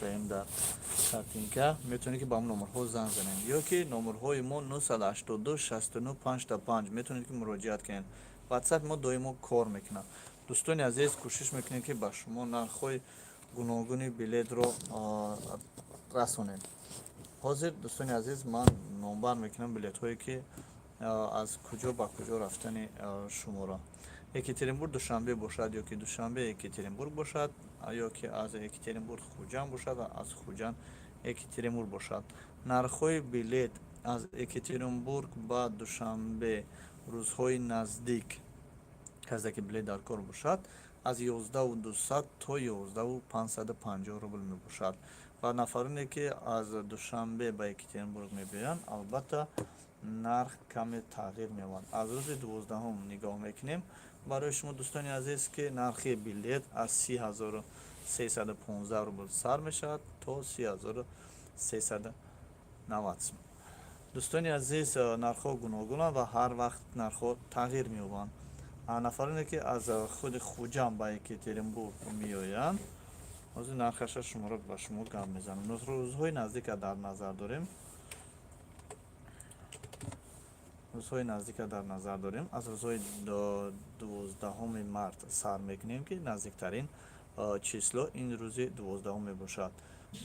Даем дар картинка, метавонед, ки ба ҳамн номерҳо занг занед ё ки номерҳои мо 982 69 55, метавонед, ки муроҷиат кунед. Ватсап мо доимо кор мекунад. Дӯстони азиз, кӯшиш мекунем, ки ба шумо нархҳои гуногуни билетро расонем. Ҳозир, дӯстони азиз, ман номбар мекунам билетҳое, ки аз куҷо ба куҷо рафтани шуморо: Екатеринбург Душанбе бошад ё ки Душанбе Екатеринбург бошад, ё ки аз Екатеринбург Хуҷанд бошад ва аз Хуҷанд Екатеринбург бошад. Нархҳои билет аз Екатеринбург ба Душанбе рӯзҳои наздик, касе ки билет дар кор бошад, аз 11 200 то 11 550 рубл мебошад. Ва нафароне, ки аз Душанбе ба Екатеринбург мебиёянд, албатта, нарх каме тағйир меёбад. Аз рӯзи 12-ум нигоҳ мекунем барои шумо, дӯстони азиз, ки нархи билет аз 30 315 рубл сар мешавад то 30 390 сум. Дӯстони азиз, нархҳо гуногунанд ва ҳар вақт нархҳо тағйир меёбанд. Нафароне, ки аз худи Хуҷанд ба Екатеринбург меоянд, ҳозир нархаша шуморо ба шумо гап мезанам. Рӯзҳои наздика дар назар дорем, рӯзҳои наздика дар назар дорем. Аз рӯзҳои 12-уми март сар мекунем, ки наздиктарин число ин рӯзи 12-ум мебошад.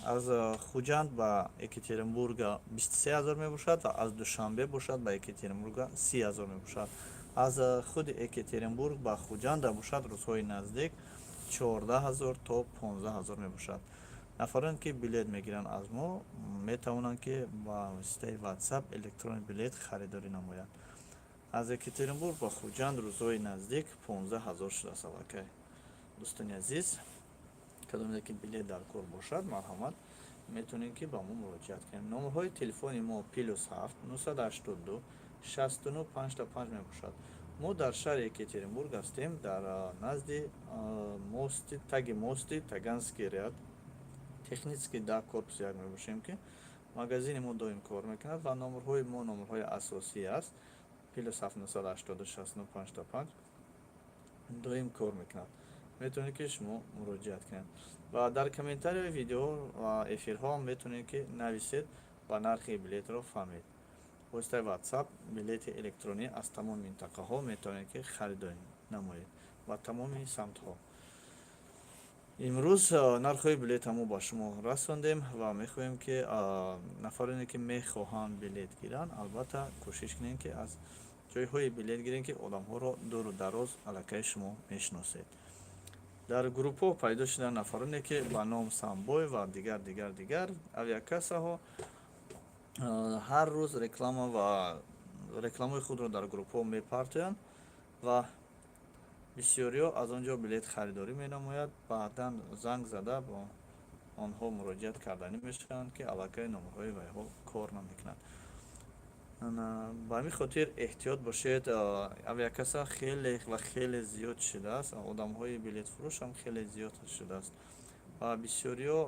Аз Хуҷанд ба Екатеринбурга 23 000 мебошад ва аз Душанбе бошад ба Екатеринбурга 30 000 мебошад. Аз худи Екатеринбург ба Хуҷанда бошад, рӯзҳои наздик 14 000 то 15 000 мебошад. Нафароне, ки билет мегиранд аз мо, метавонанд, ки ба воситаи Ватсап электронный билет харидорӣ намоянд. Аз Екатеринбург ба Хуҷанд рӯзҳои наздик 15 000 шудааст аллакай. Дӯстони азиз, кадоме ки билет дар кор бошад, марҳамат, метавонед, ки ба мо муроҷиат кунем. Номерҳои телефони мо +7 982 69 55 мебошад. Мо дар шаҳри Екатеринбург ҳастем, дар назди мости, таги мости Таганский ряд, Технический 10, корпус 1 мебошем, ки магазини мо доим кор мекунад ва номерҳои мо номерҳои асосӣ аст: +7 982 69 55, доим кор мекунад. Метавонед, ки шумо муроҷиат кунед ва дар комментарияи видео ва эфирҳо метавонед, ки нависед ва нархи билетро фаҳмед. Воситаи Ватсап билети электронӣ аз тамоми минтақаҳо метавонед, ки харидорӣ намоед ва тамоми самтҳо. Имрӯз нархҳои билета мо ба шумо расондем ва мехоҳем, ки нафароне, ки мехоҳанд билет гиранд, албатта, кӯшиш кунем, ки аз ҷойҳое билет гирем, ки одамҳоро дуру дароз аллакай шумо мешиносед. Дар группҳо пайдо шуданд нафароне, ки ба ном Самбой ва дигар, дигар, дигар авиакассаҳо ҳар рӯз реклама ва рекламаи худро дар группҳо мепартоянд ва бисёриҳо аз он ҷо билет харидорӣ менамояд. Баъдан занг зада бо онҳо муроҷиат карданӣ мешаванд, ки аллакай номерҳои вайҳо кор намекунад. Ба ҳамин хотир эҳтиёт бошед. Авиакасса хеле ва хеле зиёд шудааст, одамҳои билетфурӯшам хеле зиёд шудааст ва бисёриҳо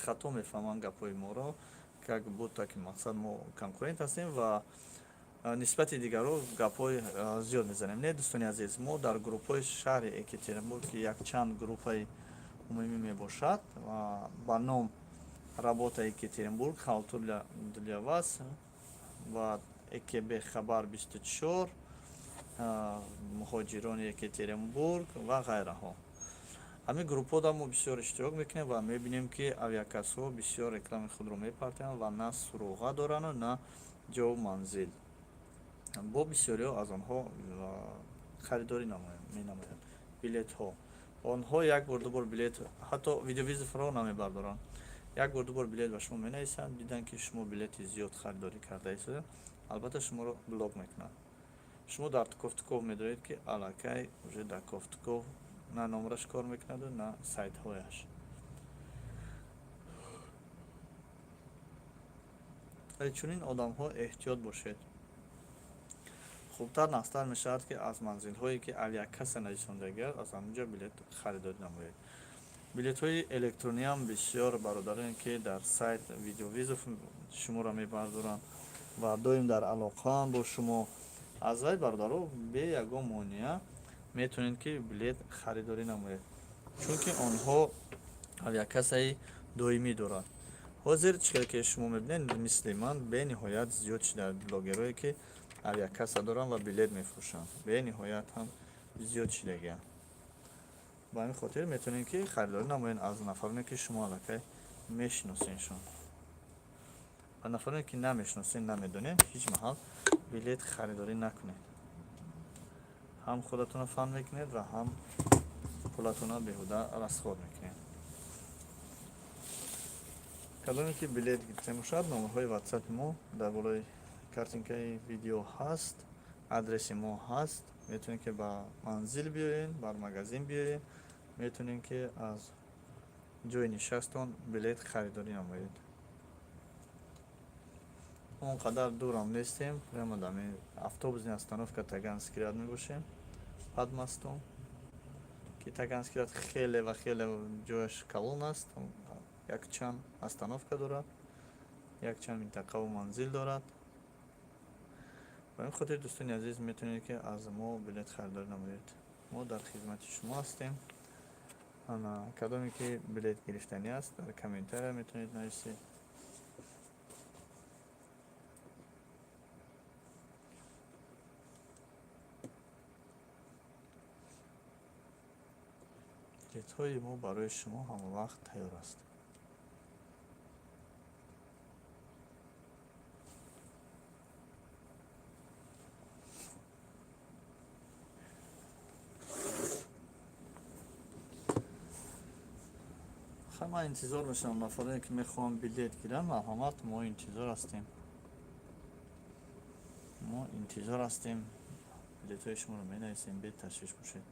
хато мефаҳманд гапҳои моро, как будто ки мақсад мо конкурент ҳастем ва нисбати дигарҳо гапҳои зиёд мезанем. Не, дӯстони азиз, мо дар группҳои шаҳри Екатеринбург, ки якчанд группаи умумӣ мебошад ба ном «Работа Екатеринбург», «Халтур для вас» ва «ЕКБ хабар 24», «Муҳоҷирони Екатеринбург» ва ғайраҳо, ҳамин группҳода мо бисёр иштирок мекунем ва мебинем, ки авиакассаҳо бисёр реклами худро мепартоянд ва на суроға дорану, на ҷову манзил. Бо бисёриҳо аз онҳо харидорӣ менамоянд билетҳо. Онҳо як бор, ду бор билет, ҳатто видеовызов ро намебардоранд. Як бор, ду бор билет ба шумо менависанд, диданд, ки шумо билети зиёд харидорӣ карда истода, албатта, шуморо блок мекунанд. Шумо дар кофтуков медоред, ки аллакай уже дар кофтуков на номраш кор мекунаду, на сайтҳояш. Чунин одамҳо эҳтиёт бошед. Хубтар, нағзтар мешавад, ки аз манзилҳое, ки авиакасса нависондагиаст, аз ҳамонҷо билет харидорӣ намоед. Билетҳои электрониам бисёр бародароне, ки дар сайт видеовызов шуморо мебардоранд ва доим дар алоқаанд бо шумо, аз вай, бародаро, бе ягон монеа метавонед, ки билет харидорӣ намоед, чунки онҳо Авиакассаи доимӣ дорад. Ҳозир чӣ хеле ки шумо мебинед, мисли ман бениҳоят зиёд шуда блогерое, ки авиакасса доранд ва билет мефурӯшанд, бениҳоят ҳам зиёд шидагианд. Ба ҳамин хотир метавонед, ки харидорӣ намоед аз нафароне, ки шумо аллакай мешиносеншон. Ба нафароне, ки намешиносед, намедонед, ҳеҷ маҳал билет харидорӣ накунед. Ҳам худатонро фан мекунед ва ҳам пулатонро беҳуда расход мекунед. Кадоме ки билет гирифта бошад, номерҳои ватсапи мо дар болои картинкаи видео ҳаст, адреси мо ҳаст. Метавонед, ки ба манзил биёед, бар магазин биёед, метавонед, ки аз ҷои нишастон билет харидорӣ намоед. Он қадар дурам нестем, прямо дар автобусная остановка Таганский ряд мебошем, под мостом, ки Таганский ряд хеле ва хеле ҷояш калон аст, якчанд остановка дорад, якчанд минтақаву манзил дорад. Ба ин хотир, дӯстони азиз, метавонед, ки аз мо билет харидорӣ намоед. Мо дар хизмати шумо ҳастем. Ана, кадоме ки билет гирифтанӣ аст, дар комментария метавонед нависед. Билетҳои мо барои шумо ҳамавақт тайёр аст. Ман интизор мешавам нафароне, ки мехоҳанд билет гиранд. Марҳамат, мо интизор ҳастем, мо интизор ҳастем, билетҳои шуморо менависем, беташвиш бошед.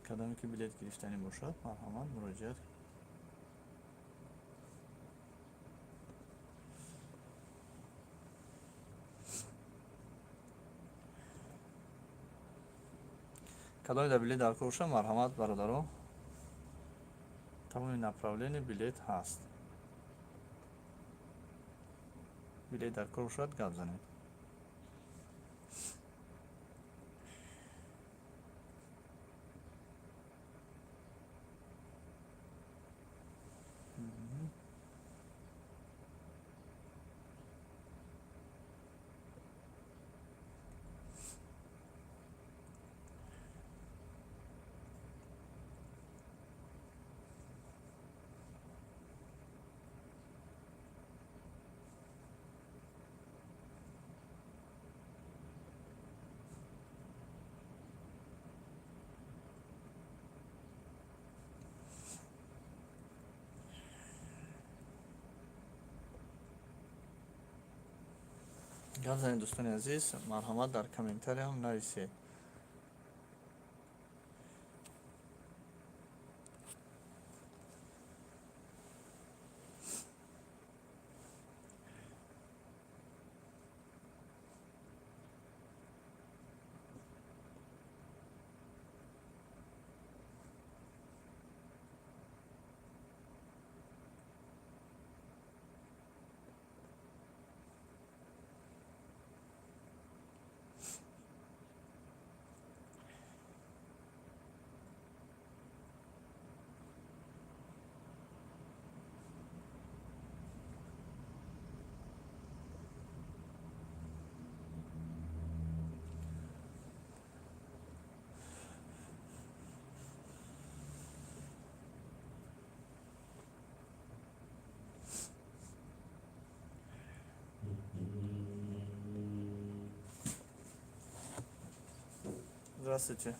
Кадоме ки билет гирифтанӣ бошад, марҳамат, муроҷиат. Кадоме дар билет дар кор бошад, марҳамат, бародаро, тамоми направление билет ҳаст. Билет дар кор бошад, гап занед. Гап занед, дӯстони азиз, марҳамат, дар комментариям нависед. Здравствуйте.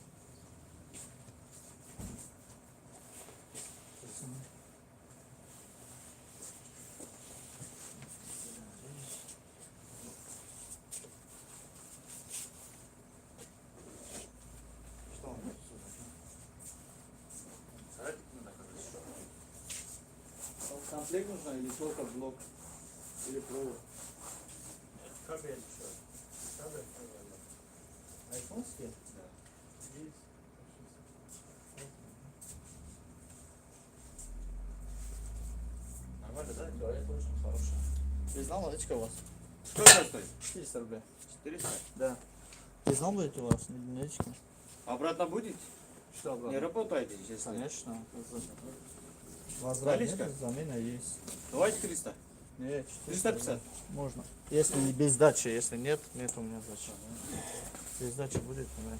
Что вам? Советик надо, короче. Комплект нужно или только блок? Или провод? Кабель что? Кабель? Айфонский? Да. Есть. Нормально, да? Да, это очень хорошая. Безнал наличка у вас? Сколько стоит? 400 рублей. 400? Да. Безнал будет у вас наличка? Обратно будет? Что обратно? Не работаете, честно? Конечно. Возврат Наличка? Нет, замена есть. Давайте 300. Нет, 350. можно. Если без сдачи, если нет, нет у меня сдачи. Без сдачи будет, да.